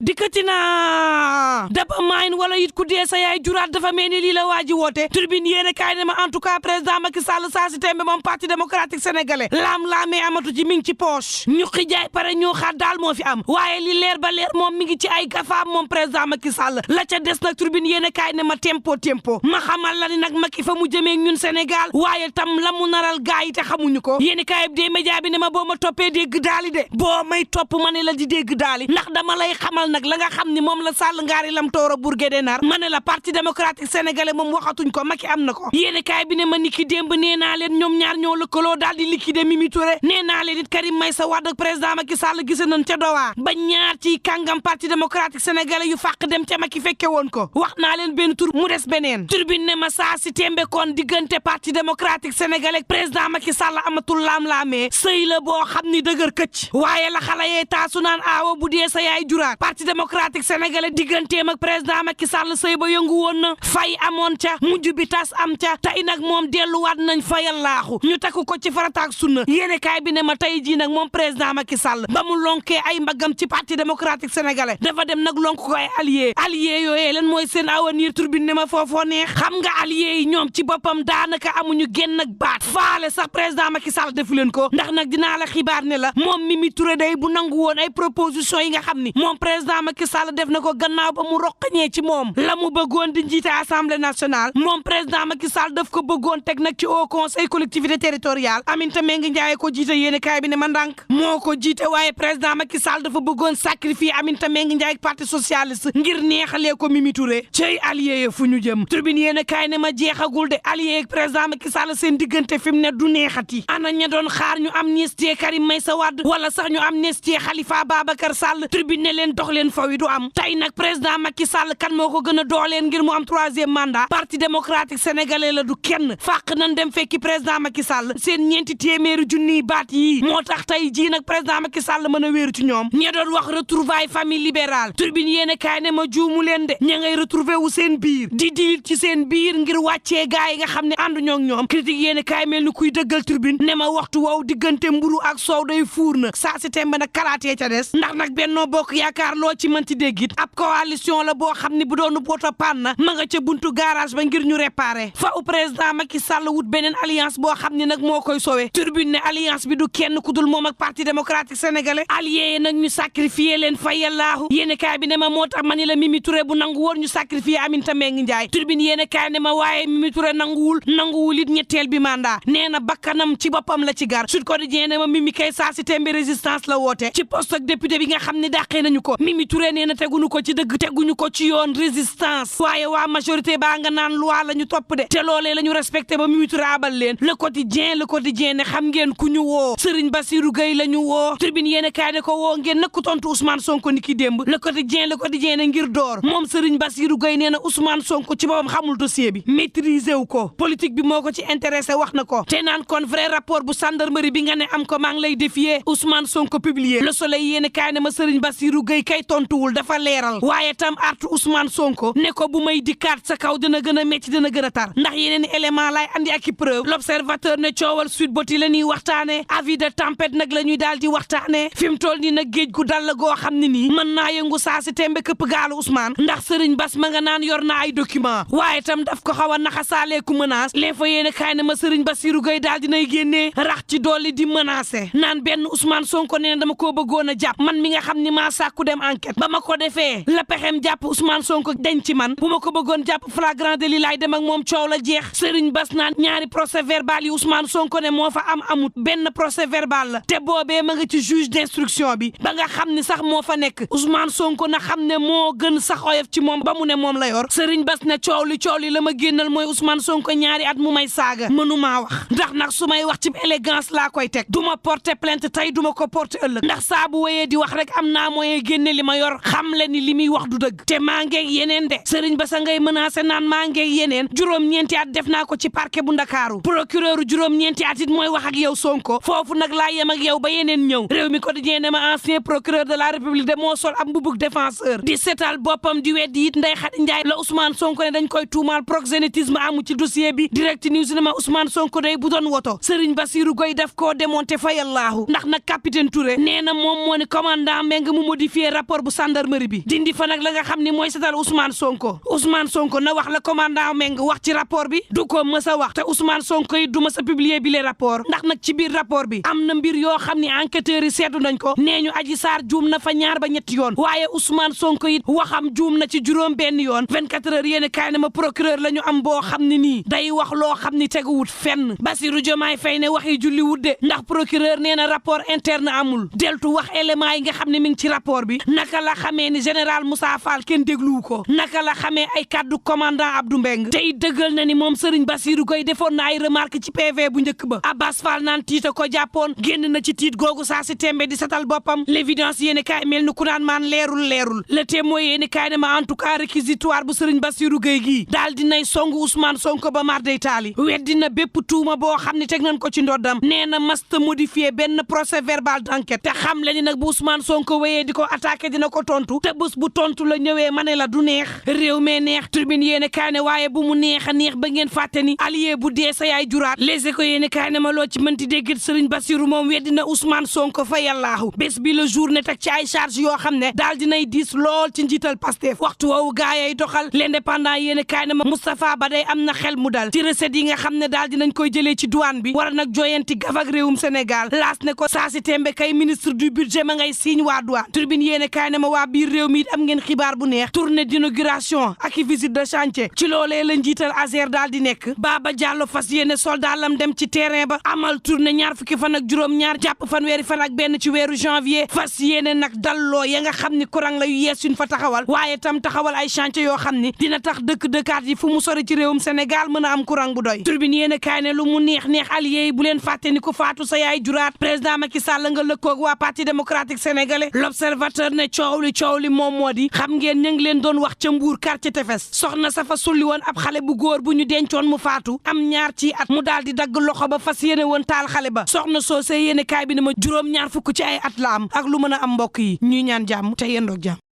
dikkati na daba maayin wala it ku dee sa yaay juraat dafa mel ni lii la waaji woote turbine yéen a kaay ne ma en tout cas président Macky Sall saa si tembe moom parti démocratique sénégalais laam-laamee amatu ci mi ngi ci poche ñu xijaay pare ñu xaat daal moo fi am waaye li leer ba leer moom mi ngi ci ay gafaam moom président Macky Sall la ca des nag turbine yéen a kaay ne ma tempo ma xamal la ni nag Macky fa mu jëmee ñun Sénégal waaye tam la mu naral gaay yi te xamuñu ko yéen a kaay bi dee média bi ne ma boo ma toppee dégg daali de boo may topp ma ne la di dégg daali ndax dama lay xamal nag la nga xam ni moom la Sall ngaari lam tooro Bourguédé nar ma ne la parti démocratique sénégalais moom waxatuñ ko Macky am na ko yéene kaay bi ne ma niki démb nee naa leen ñoom ñaar ñoo lëkkaloo daal di liquider Mimi Touré nee naa leen it Karim Meïssa Wade ak président Macky Sall gise nañ ca dowaa ba ñaar ci kàngam parti démocratique sénégalais yu fàq dem ca Macky fekke woon ko wax naa leen benn tur mu des beneen turbine ne ma saa si tembe kon diggante parti démocratique sénégalais président Macky Sall amatul laam-laamee sëy la boo xam ni dëgër këcc waaye la xale yee taasu naan aawa bu dee sa yaay juraat parti démocratique sénégalais digganteem ak président Macky Sall sëy ba yëngu woon na fay amoon ca mujj bi tas am ca tey nag moom delluwaat nañ fayal laaxu ñu takku ko ci farataak sunna yéene kaay bi ne ma tey jii nag moom président Macky Sall ba mu lonkee ay mbagam ci parti démocratique sénégalais dafa dem nag lonk ko ay allié yooyee lan mooy seen avenir turbine ne ma foofoo neex xam nga allié yi ñoom ci boppam daanaka amuñu génn ak baat faale sax président Macky Sall defu leen ko ndax nag dinaa la xibaar ne la moom Mimi Touré day bu nangu woon ay proposition yi nga xam ni moom président Macky Sall def na ko gannaaw ba mu roqañee ci moom la mu bëggoon di njiite assemblée nationale moom président Macky Sall daf ko bëggoon teg nag ci haut conseil collectivité territoriale Aminata Mbengue Ndiaye ko jiite yéene kaay bi ne ma ndànk moo ko jiite waaye président Macky Sall dafa bëggoon sacrifier Aminata Mbengue Ndiaye parti socialiste ngir neexalee ko Mimi Touré cey allié yi fu ñu jëm tribune yéene kaay ne ma jeexagul de allié ak président Macky Sall seen diggante fi mu ne du neexati ana ña doon xaar ñu amnistie Karim Meïssa Wade wala sax ñu amnistie Khalifa Babacar Sall tribune ne leen dox leen faw yi du am tey nag président Macky Sall kan moo ko gën a dooleen ngir mu am troisième mandat parti démocratique sénégalais la du kenn fàq nañ dem fekki président Macky Sall seen ñeenti téeméeri junniy baat yi moo tax tey jii nag président Macky Sall mën a wéeru ci ñoom ña doon wax retrouvailles famille libérale turbine yéene kaay ne ma juumu leen de ña ngay retrouver wu seen biir di diir ci seen biir ngir wàccee gaay yi nga xam ne ànduñoo ak ñoom critique yéene kaay mel ni kuy dëggal turbine ne ma waxtu wow diggante mburu ak soow day fuur na saa si tembe nag kalaatee ca des ndax nag Benno Bokk Yaakaar loo ci mën ci dégg it ab coalition la boo xam ne bu doonu boota pann na ma nga ca buntu garage ba ngir ñu réparer fa u président Macky Sall wut beneen alliance boo xam ne nag moo koy sowe turbine ne alliance bi du kenn ku dul moom ak parti démocratique sénégalais allié yi nag ñu sacrifier leen fa yàllaahu yéene kaay bi ne ma moo tax ma ni la Mimi Touré bu nangu woon ñu sacrifier Aminata Mbengue Ndiaye turbine yéene kaay ne ma waaye Mimi Touré nanguwul it ñetteel bi mandat nee na bakkanam ci boppam la ci gar Sud Quotidien ne ma Mimi kay saa si tembe résistance la woote ci poste ak député bi nga xam ne dàqee nañu ko Mimi Touré nee na teguñu ko ci dëgg teguñu ko ci yoon résistance waaye waa majorité baa nga naan loi la ñu topp de te loolee la ñu respecté ba Mimi Touré abal leen le quotidien ne xam ngeen ku ñu woo Serigne Bassirou Gueye la ñu woo tribune yéene kaay ne ko woo ngeen nag ku tontu Ousmane Sonko ni ki démb le quotidien ne ngir door moom Serigne Bassirou Gueye nee na Ousmane Sonko ci boppam xamul dossier bi maîtriser wu ko politique bi moo ko ci intéressé wax na ko te naan kon vrai rapport bu gendarmerie bi nga ne am ko maa ngi lay défier Ousmane Sonko publier le soleil yéene kaay ne ma Serigne Bassirou Gueye kay tontuwul dafa leeral waaye tam artu Ousmane Sonko ne ko bu may dikkaat sa kaw dina gën a métti dina gën a tar ndax yeneen i élément lay andi ak i preuve l'observateur ne coowal Sweet Beauté la ñuy waxtaane avis de tempête nag la ñuy daal di waxtaane fi mu toll nii nag géej gu dal la goo xam ne nii mën naa yëngu saa si tembe këpp gaalu Ousmane ndax Serigne Bass ma nga naan yor na ay document waaye tam daf ko xaw a naxasaalee ku menace l'info yéene kaay ne ma Serigne Bassirou Gueye daal dinay génnee rax ci dolli di menacé naan benn Ousmane Sonko nee na dama koo bëggoon a jàpp man mi nga xam ni maa sàkku dem enquête ba ma ko defee la pexem jàpp Ousmane Sonko denc ci man bu ma ko bëggoon jàpp flagrant délit laay dem ak moom coow la jeex Serigne Bass naan ñaari procès verbal yi Ousmane Sonko ne moo fa amut benn procès verbal la te boobee ma nga ci juge d'instruction bi ba nga xam ni sax moo fa nekk Ousmane Sonko na xam ne moo gën sax oyof ci moom ba mu ne moom la yor Serigne Bass ne coow li la ma génnal mooy Ousmane Sonko ñaari at mu may saaga mënumaa wax ndax nag su may wax ci élégance laa koy teg du ma porter plainte tey du ma ko porter ëllëg ndax saa bu wéyee di wax rek am naa moyen génne li ma yor xam le ni li muy wax du dëgg te maa ngeeg yeneen de Serigne Bass ngay menacé naan maa ngeeg yeneen juróom-ñeenti at def naa ko ci parquet bu Ndakaaru procureur juróom-ñeenti at it mooy wax ak yow Sonko foofu nag laa yem ak yow ba yeneen ñëw réew mi quotidien ne ma ancien procureur de la République de moo sol ab mbubug défenseur di seetal boppam di weddi it Ndeye Khady Ndiaye la Ousmane Sonko ne dañ koy tuumaal proxénétisme amu ci dossier bi direct news ne ma Ousmane Sonko day bu doon woto Serigne Bassirou Gueye daf koo démonté fa yàllaahu ndax nag capitaine Touré nee na moom moo ni commandant Mbengue mu modifié rapport bu gendarmerie bi dindi fa nag la nga xam ni mooy setal Ousmane Sonko na wax la commandant Meng wax ci rapport bi du ko mës a wax te Ousmane Sonko yi du mës a publier bi les rapport ndax nag ci biir rapport bi am na mbir yoo xam ni enquêteurs yi seetu nañ ko nee ñu Adji Sarr juum na fa 2 ba 3 yoon waaye Ousmane Sonko it waxam juum na ci juróom benn yoon 24 heures yéen kaay na ma procureur la ñu am boo xam ne nii day wax loo xam ni teguwut fenn Bassirou Diomaye Faye ne waxi julli wut de ndax procureur nee na rapport interne amul deltu wax éléments yi nga xam ne mi ngi ci rapport bi naka la xamee ni général Moussa Fall kenn dégluwu ko naka la xamee ay kaddu commandant Abdou Mbeng te it dëggal na ni moom Serigne Bassirou Gueye defoon na ay remarque ci PV bu njëkk ba Abbas Fall naan tiita ko jàppoon génn na ci tiit googu saa si tembe di satal boppam l'évidence yéeni kaay mel ni ku naan maan leerul le témoin yéeni kaay ne ma en tout cas réquisitoire bu Serigne Bassirou Gueye gii daal dinay songu Ousmane Sonko ba mar day taali weddina bépp tuuma boo xam ne teg nañ ko ci ndoddam nee na masta modifié benn procès verbal d'enquête te xam le ni nag bu Ousmane Sonko wéyee di ko attaqué dina ko tontu te bés bu tontu la ñëwee ma ne la du neex réew mee neex tribune yéeni kaay ne waaye bu mu neex a neex ba ngeen fàtte ni allié bu dee sa yaay juraat les éco yéeni kaay ne ma loo ci mënti dégg Serigne Bassirou moom weddina Ousmane Sonko fa yàllaahu bés bi le jour ne teg ci ay charge yoo xam ne daal dinay diis lool ci njiital Pastef waxtu woowu gaayay doxal l'indépendant yéeni kaay ne ma Moustapha Ba day am na xel mu dal ci recette yi nga xam ne daal dinañ koy jëlee ci douane bi war a nag joyanti gafak réewum Sénégal laas ne ko saa si tembe kay ministre du budget ma ngay signe waa douane turbine yéene kaay ne ma waa biir réew mi it am ngeen xibaar bu neex tournée d'inauguration ak visite de chantier ci loolee la njiital ASER daal di nekk Baba Diallo fas yéene soldat lam dem ci terrain ba amal tournée 2 fukki fan ak juróom-ñaar jàpp fanweeri fan ak benn ci weeru janvier fas yéene nag dalloo ya nga xam ni courant la yu yees yuñ fa taxawal waaye tam taxawal ay chantier yoo xam ni dina tax dëkk-dëkkaat yi fu mu sori ci réewum Sénégal mën a am courant bu doy turbine yéene kaay ne lu mu neex allié yi bu leen fàtte ni ko faatu sa yaay juraat président Macky Sall nga lëkkoog waa parti démocratique sénégalais l'observateur ne coow li moom moo di xam ngeen ña ngi leen doon wax ca Mbuur quartier Tefes soxna sa fa sulli woon ab xale bu góor bu ñu dencoon mu faatu am 2 ci at mu daal di dagg loxo ba fas yéene woon taal xale ba soxna soosee yéene kaay bi ne ma 2 fukk ci ay at la am ak lu mën a am mbokk yi ñuy ñaan jàmm te yendoog jàmm